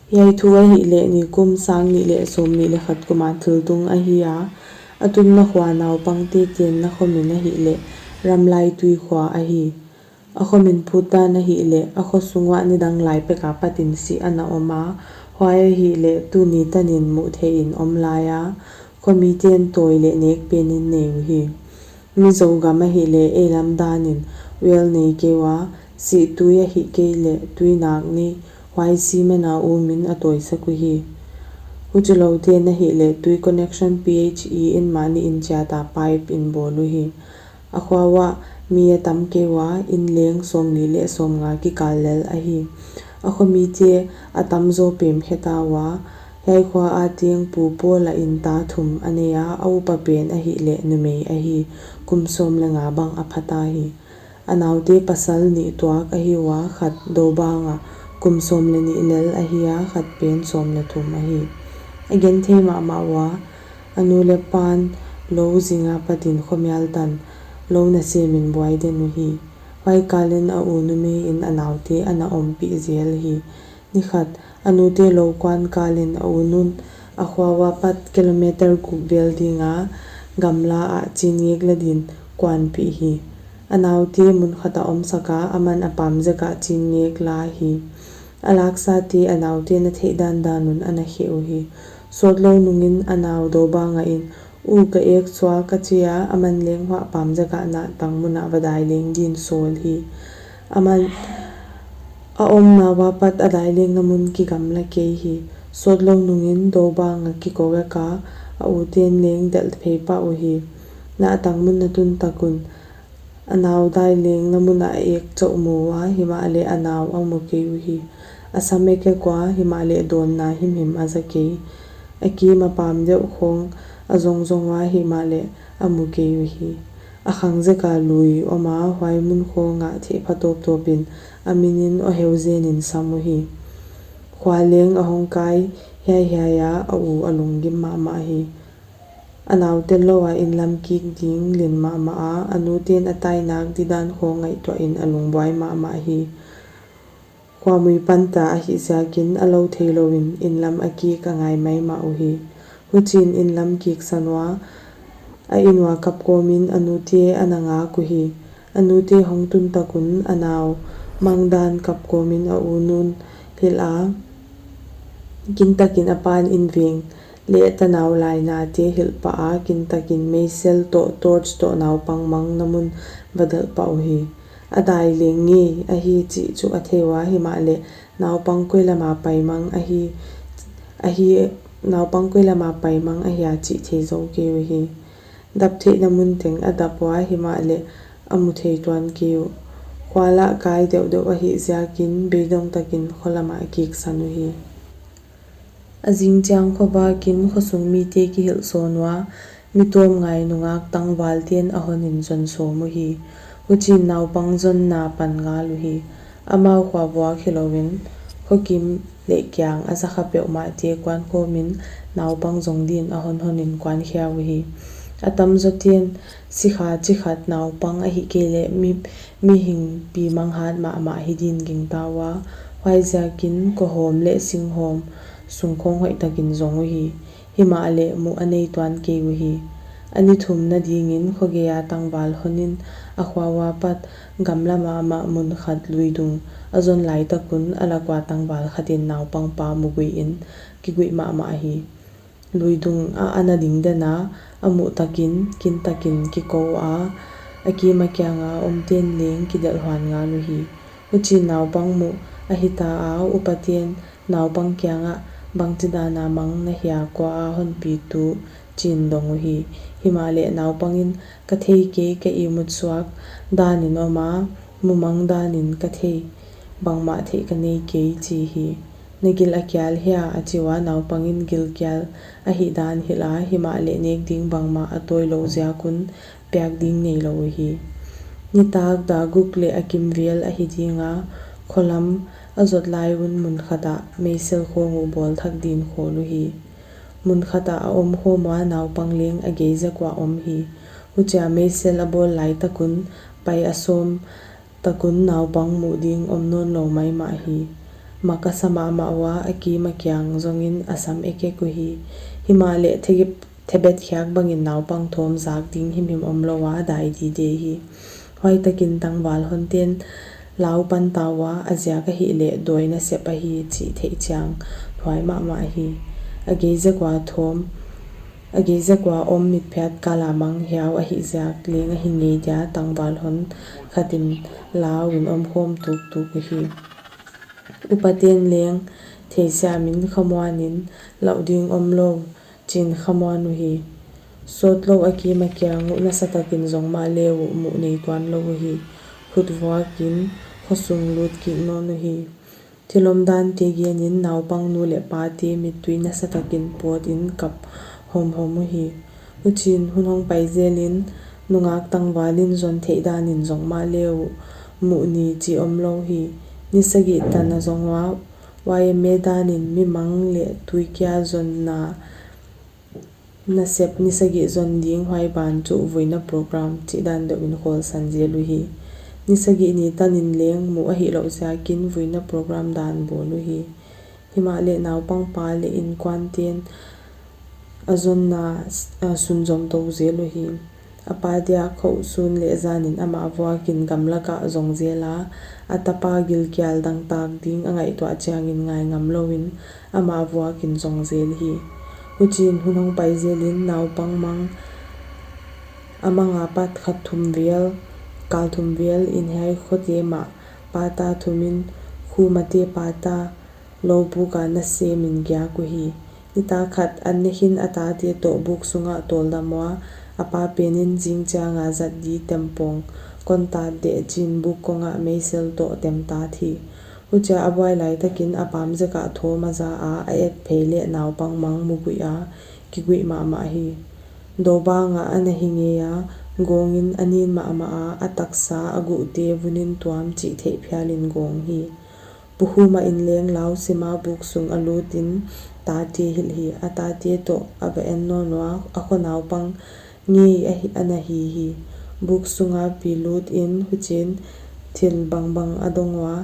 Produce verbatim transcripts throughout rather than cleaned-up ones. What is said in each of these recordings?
Hiai thu ahihleh nikum sang nih leh sawmnih leh khat kum a thil tung ahi a, a tunna khua naupangte tenna khomin ahihleh Ramlai Tui khua ahi. A khomin phut dan ahihleh a khosung uah nidang lai pek apatin sih ana om a, huai ahihleh tuni tanin muh theihin om lai a, khomiten tawi leh nek penin nei uhi. Mizo gam ahihleh ei lam danin well nei kei ua, sih tui ahihkeileh tuinak nei, huai cement a umin a tawisak uhi. Huchilouten ahihleh tui connection P H E in mahni in chiata pipe in bawl uhi. A khua uah mi a tam kei ua, in leng sawmli leh sawmnga kikal lel ahi. A khomite a tamzaw pem khe ta ua, hiai khua a teng Pu Paula in ta thum a nei a, a upa pen ahihleh numei ahi, kum sawm leh nga bang a phata hi. A naute pasal nih tuak ahi ua, khat Dobang a kum sawm leh nih lel ahi a, khat pen sawm leh thum ahi. A genthei mahmah ua, a nu leh pan lou zing apatin khomial tan lou nasemin buai den uhi. Huai kalin a u numei in a naute ana ompih zel hi. Ni khat, a nute lou kuan kalin a u nun a khua ua pat kilometer guk vel dinga gamla ah chin ngek la din kuanpih hi. A naute mun khat a omsak a, aman a pam zek ah chin ngek la hi. A laksate a naute na theih dandan un ana kheh uhi. Sawtlou nungin a nau Dobang a in, U, ka ek suak, a chi a, aman leng huai pam zek ah na tang mun ah va dai leng din sawl hi. Aman a omna ua pat a dai lengna mun kigamla kei hi. Sawtlou nungin Dobang a kikou vek a, a uten leng delh phei pah uhi. Na tang mun a tun tak un, a nau dai lengna mun ah a ek chauh mu ua, himahleh a nau a mu kei uhi. A sam a kek ua, himahleh dawnna himhim a za kei. A kim a pam deuh khawng a zongzong ua, himahleh a mu kei uhi. A khang zek a lui om a, huai mun khawng ah thehpha tawptawpin a minin aw heu zenin sam uhi. Khua leng a hong kai hiaihiai a, a u a lunggim mahmah hi. A nau tellou a in lam kik ding lin mahmah a, a nuten a tainak didan khawng ngaihtuahin a lungbuai mahmah hi. Khuamui panta ahih ziakin a lou theilouin in lam a kik a ngai maimah uhi. Huchiin in lam kiksan ua, a in ua kap kawmin a nute ana ngak uhi. A nute hong tun tak un a nau mang dan kap kawmin a u nun hilh a, kintakin a pan inveng leh tanau lainate hilh pah a, kintakin meisel toh torch toh naupang mangna mun va delh pah uhi. A dai leng ngei ahi chih chu a thei ua, himahleh naupang koi lama pai mang ahi, ahi, naupang koi lama pai mang ahia chih thei zou kei uhi. Dap theihna mun teng a dap ua, himahleh a mu thei tuan kei uh. Khua lah kai deuhdeuh ahih ziakin beidong takin kho lamah a kiksan uhi. A zing chiang khovakin khosung mite kihilh sawn ua, mi tawm ngai nungak tangvalten a honin zon sawm uhi. Huchiin naupang zonna pan ngal uhi. Amau khua vuak hilouin, khokim leh kiang a zakha peuhmahte kuan kawmin naupang zong din a honhonin kuankhia uhi. A tamzawten sikha chi khat naupang ahihkeileh mi, mihing pi manghat mahmah hi din gingta ua, huaiziakin kohawm leh singhawm sung khawng hoihtakin zong uhi. Himahleh muh a nei tuan kei uhi. A ni thumna dingin khogeia tangval honin a khua ua pat gamla mahmah mun khat luidung a zon laitak un a lak ua tangval khatin naupang pa mu guihin kiguih mahmah hi. Luidung ah ana ding den a, a muh takin kintakin kikou a, a kim a kianga omten leng kidelh huan ngal uhi. Huchiin naupang muh ahita a, upaten naupang kiangah bangchidana mang na hia, kua a honpi tu chiin dong uhi. Himahleh naupangin ka thei kei, ka ihmut suak danin om a, mumang danin ka thei, bangmah theih ka nei kei chi hi. Na gil a kial hia a chi ua, naupangin gilkial ahihdan hilh a, himahleh nek ding bangmah a tawilou ziak un piak ding neilou uhi. Nitak dak guk leh a kimvel ahi dinga, kholam a zot lai un mun khat ah meisel khawng uh bawl thak din khawl uhi. Mun khat ah a om khawm ua, naupang leng a gei zek ua om hi. Huchia meisel a bawl laitak un pai a sawm tak un naupang muh ding om nawnlou maimah hi. mak a sa mahmah ua, a kim a kiang zongin a sam ekek uhi. Himahleh thegip thebet khiak bangin naupang thawm zak ding himhim omlou a dai dide hi. Huai takin tangval honten lau pan ta ua, a ziak ahihleh dawi nasep ahi chih theih chiang huai mahmah hi. A gei zek ua thawm, a gei zek ua om mitphiat kal a mang hiau ahih ziak leng ahi ngei dia tangval hon khatin lau in omkhawm tuktuk uhi. Upaten leng theisiamin khamuanin lauh ding omlou chiin khamuan uhi. Sawtlou a kim a kiang uh nasa takin zong mahle uh muh nei tuanlou uhi. Khut vuakin khosung lut kik nawn uhi. Thil omdante genin naupang nu leh pate mittui nasa takin pawtin kap hawmhawm uhi. Huchiin hun hong pai zelin nungak tangvalin zon theih danin zong mahle uh muh ni chih omlou hi. Ni sagih tan a zong ua, Y M A danin mimang leh tuikia zonna nasep ni sagih zon ding, huai ban chu vuina program chih dan deuhin khawlsan zel uhi. Ni sagih ni tanin leng muh ahihlouh ziakin vuina program dan bawl uhi. Himahleh naupang pa leh inkuanten a zonna, a, sunzom tou zel uhi. A pa dia khauh sun leh zanin amah vuakin gamlak ah zong zel a, a tapa gilkial dangtak ding a ngaihtuah chiangin ngai ngamlouin amah vuakin zong zel hi. Huchiin hun hong pai zelin naupang mang, a mang apat khat thum vel, kal thum vel in hiai khote mah pata thumin, khumate pata lou buk a nasemin giak uhi. Nitak khat an nekhin a tate toh buk sungah tawldam ua, a pa penin zing chianga zat di tempawng kon tat deh chiin buk kongah meisel toh tem tat hi. Huchia a buai laitakin a pam zek ah thawm a za a, a et phei leh naupang mang mu guih a, kiguih mahmah hi. Dou bang ah ana hi ngei a, gawngin a nin mahmah a, a taksa a guhte vunin tuam chih theih phialin gawng hi. Pu Khuma in leng lau sima buk sung a lutin tate hilh hi. A tate toh a va en nawn ua, a kho naupang ngei ahi, ana hi hi. Buk sunga pi lutin huchiin thil bangbang a dong ua,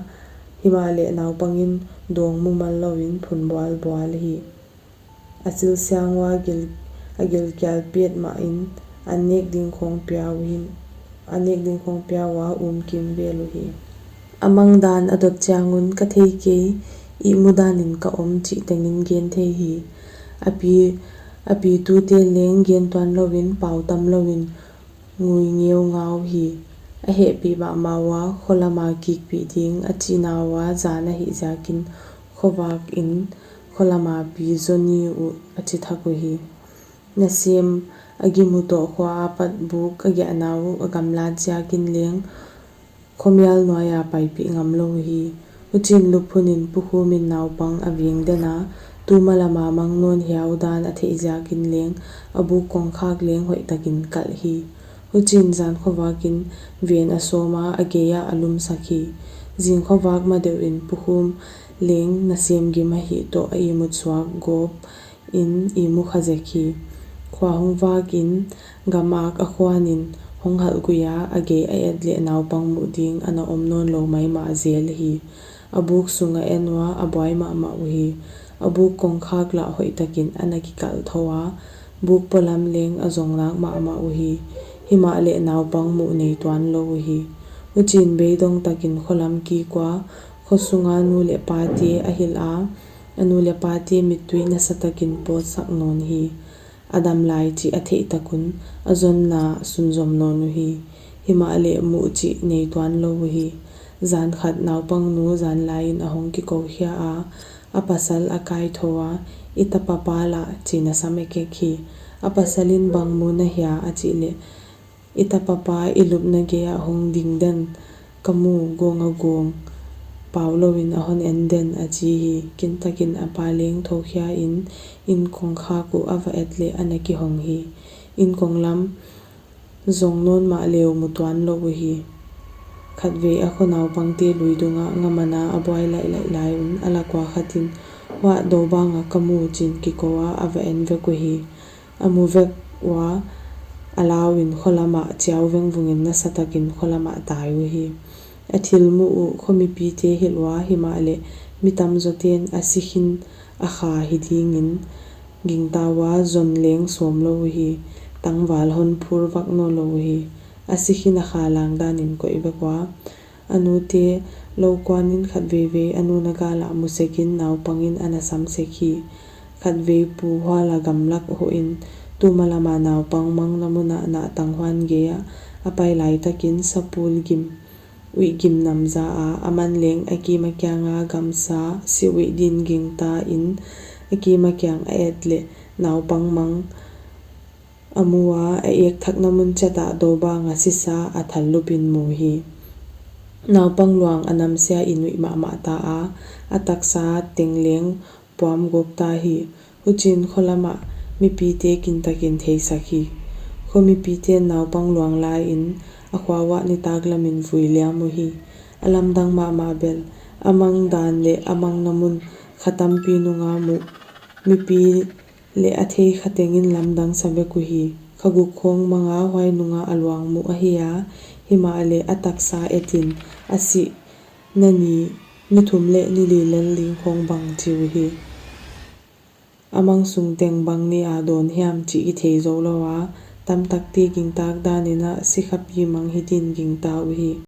himahleh naupangin dawng mumal louin phun bualbual hi. A silsiang ua gil, a gilkial petmahin an nek ding khawng pia uhin, an nek ding khawng pia ua um kimvel uhi. A mang dan a dot chiang un ka thei kei, ihmu danin ka om chih tengin gen thei hi. A pi, a pitute leng gen tuan louin, pau tam louin, ngui ngeungau hi. A hehpih mahmah ua, kholama kikpih ding a chihna ua zan ahih ziakin khovakin kholama pi zoni uh a chi thak uhi. Nasem a gimu toh khua apat buk a giahna uh a gamlat ziakin leng khomial nuaia paipih ngamlou hi. Huchiin luphunin Pu Khumin naupang a veng den a, tuma lama mang nawn hiau dan a theih ziakin leng a buk kongkhak leng hoihtakin kalh hi. Huchiin zan khovakin ven a sawm a, a gei ah a lumsak hi. Zing khovak ma deuhin Pu Khum leng nasem gim ahih toh a ihmut suak gawp in ihmu kha zek hi. Khua hong vakin gamak a khuanin hong halh guih a, a gei a et leh naupang muh ding ana om nawnlou maimah zel hi. A buk sung a en ua, a buai mahmah uhi. A buk kongkhak lah hoihtakin ana kikalh thou a, buk polam leng a zong nak mahmah uhi. Himahleh naupang muh nei tuanlou uhi. Huchiin beidong takin kholam kik ua, khosunga nu leh pate a hilh a, a nu leh pate mittui nasatakin pawtsak nawn hi. A dam lai chih a theih tak un a zonna sunzom nawn uhi. Himahleh muh chih nei tuanlou uhi. Zan khat naupang nu zanlaiin a hong kikou khia a, a pasal a kai thou a, "I tapa pa lah," chiin a sam ekek hi. A pasalin, "Bang mu na hia?" a chih leh, "I tapa pa i lupna gei ah hong ding den ka mu, gawng a gawng, pau louin a hon en den," a chi hi. Kintakin a pa leng thou khia in, inn kongkhak uh a va et leh ana kihong hi. Inn kong lam zong nawn mahle uh mu tuanlou uhi. Khatvei a kho naupangte lui dungah ngam ana a buai laih laih lai un a lak ua khatin, "Huah, dou bang ah ka mu," chiin kikou a a va en vek uhi. A mu vek ua, a lauin kholam ah chiau vengvungin nasatakin kholam ah tai uhi. A thil muh uh khomipite hilh ua, himahleh Mi tamzawte'n a si khin a kha hi dingin gingta ua, zon leng sawm lou uhi, tangval hon phur vak nawn lou uhi. A si khin a kha lang danin koih vek ua. A nute lou kuanin khatveivei a nu'n a gala mu sekin naupangin ana sam sek hi. Khatvei Pu Huala gamlak hohin tuma lama naupang mangna mun ah nahtang huan gei ah a pai laitakin sapul gim uih gim nam za a, aman leng a kim a kianga gamsa si uih din gingta in a kim a kiang a et leh naupang mang a mu a, a ek thakna mun chiat ah dou bang a sisa a thal lupin mu hi. Naupang luang a namsia in uih mahmah ta a, a taksa teng leng puam gawp ta hi. Huchiin kho lamah mipite kintakin theisak hi. Kho mipite'n naupang luang la in a khua uah nitak lamin vui liam uhi. A lamdang mahmah bel, a mang dan leh a mangna mun kha tampi nunga muh mipi leh a thei kha tengin lamdang sa vek uhi. Kha guk khawng manga huai nunga a luang muh ahi a, himahleh a taksa etin a sihna ni, ni thum leh ni li lel ding khawng bang chi uhi. A mang sung teng bang ni a dawn hiam chih i thei zou lou a, tamtakte gingtak danin a sikhapi mang hi din gingta uhi.